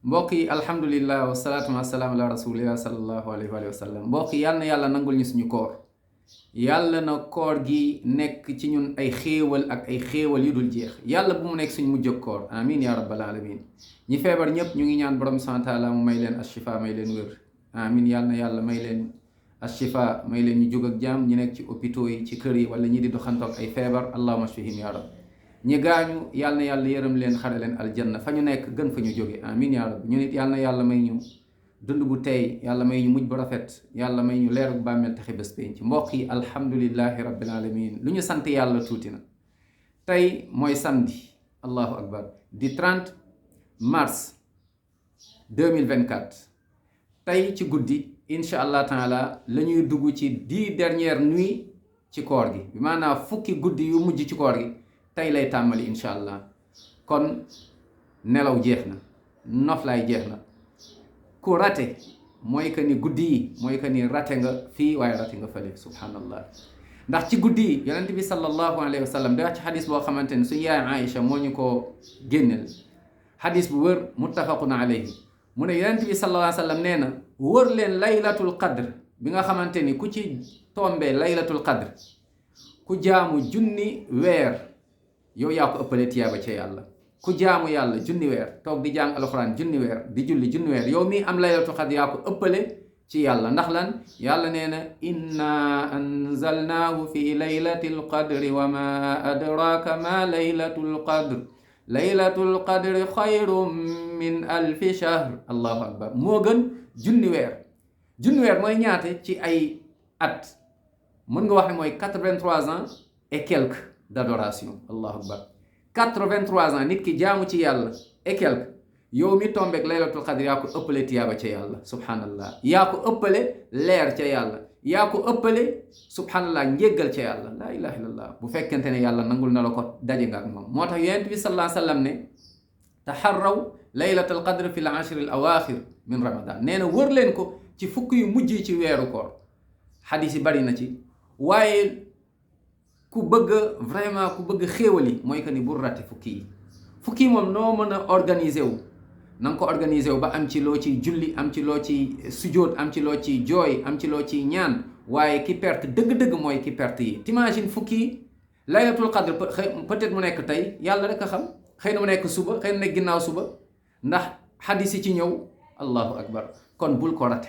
mbokk yi alhamdulillah wasalaatu wasalaam ala rasulillah sallallahu alayhi wa sallam mbokk yi yàlla na yàlla nangul ñu suñu koor yàlla na koor gi nekk ci ñun ay xéewal ak ay xéewal yu dul jeex yàlla bu mu nekk suñu mujjëg koor amin ya rabbal alamin ñi feebar ñëpp ñu ngi ñaan borom subhanahu wa taala mu may leen ashifa may leen wér amin yàlla na yàlla may leen ashifa may leen ñu jóg ak jàmm ñi nekk ci hôpitaux yi ci kër yi wala ñi di doxantoog ay feebar allahumma shfihim ya rab ñi gaañu yàlla na yàlla yërëm leen xare leen aljanna fa ñu nekk gën fa ñu jóge amin ya rabbi ñu nit yàlla na yàlla may ñu dund bu tey yàlla may ñu mujj bu rafet yàlla may ñu leer bu bàmmeel taxi bés penc mbokk yi alhamdulillahi rabbil alamin lu ñu sant yàlla tuuti na tey mooy samedi allahu akbar di 30 mars 2024 tey ci guddi incha allah taala la ñuy dugg ci 10 dernières nuits ci koor gi bi maanaam fukki guddi yu mujj ci koor gi tey lay tàmbali incha allah kon nelaw jeex na noflaay jeex na ku rate mooy que ni guddi yi mooy que ni rate nga fii waaye rate nga fële subhanallah ndax ci guddi yi yonent bi sallallahu alayhi wa sallam day wax ci xadis boo xamante ne suñu yaay Aïcha moo ñu ko génneel xadis bu wër muttafaqun alayhi mu ne yonent bi sallallahu alayhi wa sallam nee na wër leen laylatul qadr bi nga xamante ni ku ci tombee laylatul qadr ku jaamu junni weer yow yaa ko ëppale tiyaaba ca yàlla ku jaamu yàlla junni weer toog di jàng alxuraan junni weer di julli junni weer yow mii am laylatul qadr yaa ko ëppale ci yàlla ndax lan yàlla nee na inna anzalnaahu fi laylatil qadri wa ma adraka ma laylatul qadr laylatul qadri xayrun min alfi shahr allahu akbar moo gën junni weer mooy ñaate ci ay at mën nga wax ne mooy 83 ans et quelques d'adoration allahu akbar 83 ans nit ki jaamu ci yàlla et quelque yow mi tombeek laylatul qadr yaa ko ëppale tiyaaba ca yàlla subhanallah yaa ko ëppale leer ca yàlla yaa ko ëppale subhanallah njéggal ca yàlla laa ilaha illallah bu fekkente ne yàlla nangul na la ko daje nga ak moom moo tax yonent bi sallallahu alayhi wa sallam ne taxarraw laylatul qadr fi l ashri al awaaxir min ramadan nee na wër leen ko ci fukk yu mujj ci weeru koor xadis yi bari na ci waaye ku bëgg xéewal yi mooy que ni bul rate fukki yi moom noo mën a organiser wu na nga ko organiser wu ba am ci loo ciy julli am ci loo ciy sujjóot am ci loo ciy jooy am ci loo ciy ñaan waaye ki perte dëgg-dëgg mooy ki perte yi t'imagine fukki yi laylatul qadr peut-être mu nekk tey yàlla rek a xam xëy na mu nekk suba xëy na nekk ginnaaw suba ndax xadis yi ci ñëw allahu akbar kon bul ko rate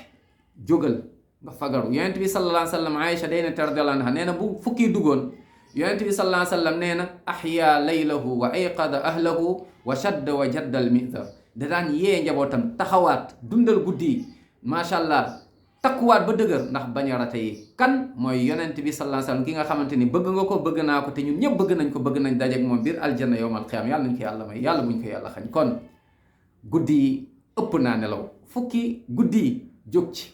jógal nga fagaru yonent bi sallallahu alayhi wa sallam Aïcha day na radiyallahu anha nee na bu fukki duggoon yonent bi sallallahu alayhi wa sallam nee na ahya laylahu wa ayqada ahlahu wa shadda wa jaddal mizar da daan yee njabootam taxawaat dundal guddi yi macha allah takkuwaat ba dëgër ndax bañ a rate yi kan mooy yonent bi sallallahu alayhi wa sallam ki nga xamante ni bëgg nga ko bëgg naa ko te ñun ñëpp bëgg nañ ko bëgg nañ dajeek moom biir aljanna yawmal qiyaama yàlla nañ ko yàlla may yàlla buñ ko yàlla xañ kon guddi yi ëpp naa nelaw fukki guddi yi jóg ci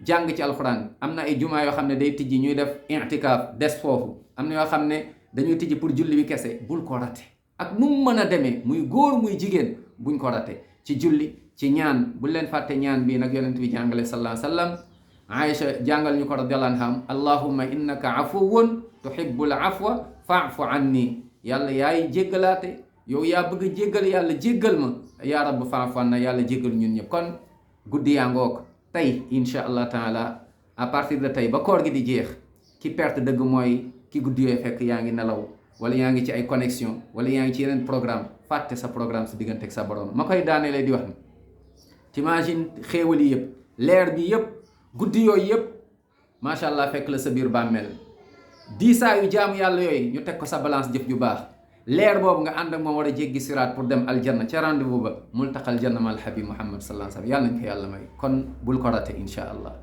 jàng ci alxuraan am na ay jumaa yoo xam ne day tijji ñuy def i'tikaaf des foofu am na yoo xam ne dañuy tijji pour julli bi kese bul ko rate ak nu mu mën a demee muy góor muy jigéen buñ ko rate ci julli ci ñaan bu leen fàtte ñaan bii nag yonent bi jàngale sallallahu alayhi wa sallam Aïcha jàngal ñu ko radiyallahu anha allahumma innaka afuwun tuhibbul afwa fa'fu anni yàlla yaay jéggalaate yow yaa bëgg a jéggal yàlla jéggal ma yaa rabb fa'fu anna yàlla jéggal ñun ñëpp kon guddi yaa ngoog tey incha allah taala à partir de tey ba koor gi di jeex ki perte dëgg mooy ki guddi yooyu fekk yaa ngi nelaw wala yaa ngi ci ay connexion wala yaa ngi ci yeneen programme fàtte sa programme sa diggante ak sa borom ma koy daanelee di wax ni t'imagine xéewal yi yëpp leer bi yëpp guddi yooyu yëpp macha allah fekk la sa biir bàmmeel diisaa yu jaamu yàlla yooyu ñu teg ko sa balance jëf ju baax leer boobu nga ànd ak moom war a jéggi siraat pour dem aljanna ca rendez-vous ba multaqal janna mal habib Muhammad sallallahu alayhi wa sallam yàlla nañ ko yàlla may kon bul ko rate incha allah